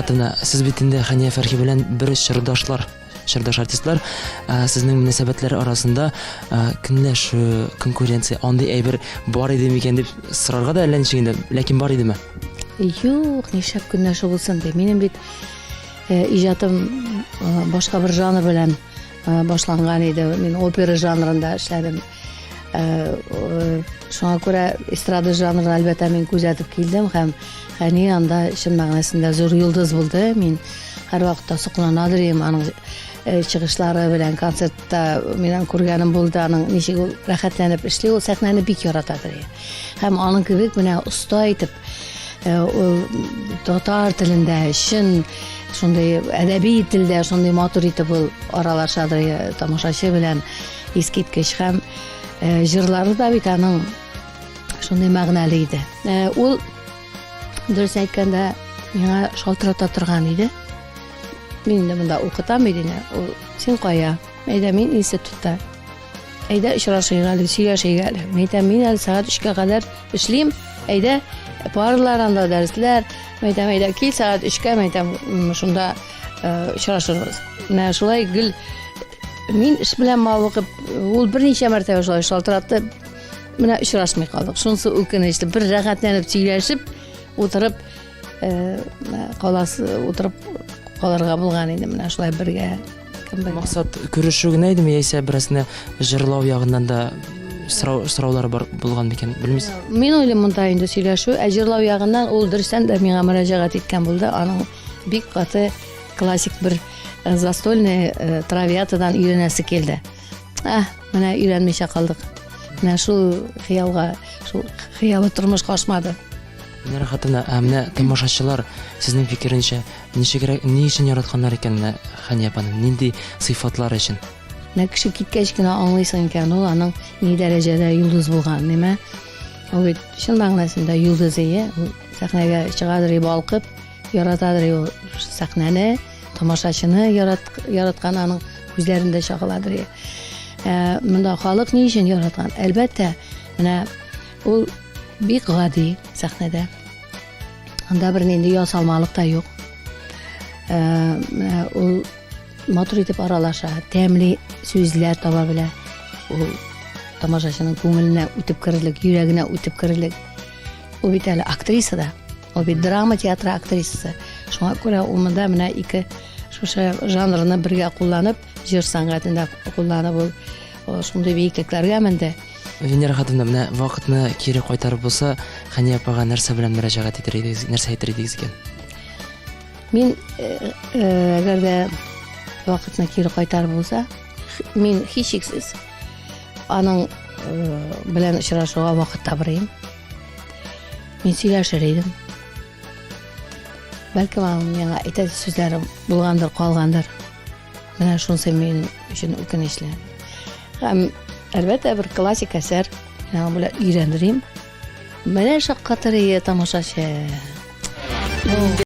Рәхәтовна, сез бит инде Хәния Фәрхи белән бер чордашлар, чордаш артистлар. Сезнең мөнәсәбәтләр арасында көнләшү, конкуренция, андый әйбер бар иде микән дип сорарга да әллә ничек инде, ләкин бар идеме? Юк, нишләп көнләшү булсын ди. Минем бит иҗатым башка бер жанр белән башланган иде. Мин опера жанрында эшләдем. Шуңа күрә эстрада жанрын әлбәттә мин күзәтеп килдем һәм Хәни анда чын мәгънәсендә зур йолдыз булды. Мин һәрвакытта сокланадыр идем аның чыгышлары белән концертта мин аны күргәнем булды, аның ничек ул рәхәтләнеп эшли, ул сәхнәне бик яратадыр. Һәм аның кебек менә оста итеп ул татар телендә чын шундый әдәби телдә шундый матур итеп ул аралашадыр тамашачы белән искиткеч һәм җырлары да бит аның шундый мәгънәле иде. Ул дөрес әйткәндә миңа шалтырата торган иде. Мин инде монда укытам иде. Ул син кая? Әйдә мин институтта. Әйдә очрашыйк әле, сөйләшик әле. Мин әйтәм, мин әле сәгать өчкә кадәр эшлим. Әйдә, парлар анда дәресләр. Мин әйтәм, әйдә кил сәгать өчкә, мин әйтәм, шунда очрашырбыз. Менә шулай гел мин эш белән мавыгып, ул берничә мәртәбә шулай шалтыратты. Менә очрашмый калдык. Шунысы үкенечле. Бер рәхәтләнеп сөйләшеп, утырып каласы, утырып калырга булган инде менә шулай бергә. Максат күрешү генә идеме, яисә берәрсенә җырлау ягыннан да сорау, сораулар бар булган микән, белмисез? Мин уйлыйм, монда инде сөйләшү, ә җырлау ягыннан ул дөрестән дә миңа мөрәҗәгать иткән булды. Аның бик каты классик бер застольный травиатадан өйрәнәсе килде. Ә, менә өйрәнмичә калдык. Менә шул хыялга, шул хыялы тормышка ашмады. Венера хатыны, ә менә тамашачылар сезнең фикеренчә ничегрәк, ни өчен яратканнар икән менә Хәния апаны? Нинди сыйфатлар өчен? Менә кеше киткәч кенә аңлыйсың икән ул аның ни дәрәҗәдә йолдыз булганын, ниме? Ул бит чын мәгънәсендә йолдыз ие. Ул сәхнәгә чыгадыр и балкып, яратадыр и ул сәхнәне, тамашачыны ярат, яраткан аның күзләрендә чагыладыр и. Ә, монда халык ни өчен яраткан? Әлбәттә, менә ул бик гади сәхнәдә. Анда бернинди ясалмалык та юк. Ә, ул матур итеп аралаша, тәмле сүзләр таба белә. Ул тамашачының күңеленә үтеп керерлек, йөрәгенә үтеп керерлек. Ул бит әле актриса да. Ул бит драма театры актрисасы. Шуңа күрә ул монда менә ике шушы жанрны бергә кулланып, җыр сәнгатендә кулланып ул шундый биеклекләргә менде. Венера хатыным, менә вакытны кире кайтарып булса, Хәния апага нәрсә белән мөрәҗәгать итер идегез, нәрсә әйтер идегез икән? Мин әгәр дә вакытны кире кайтарып булса, мин һичшиксез аның белән очрашуга вакыт табыр идем. Мин сөйләшер идем. Бәлкем аның миңа әйтәсе сүзләре булгандыр, калгандыр. Менә шунысы мин өчен үкенечле. Һәм әлбәттә бер классик әсәр. Мин аны белән өйрәнерим. Менә шаккатыр тамашачы.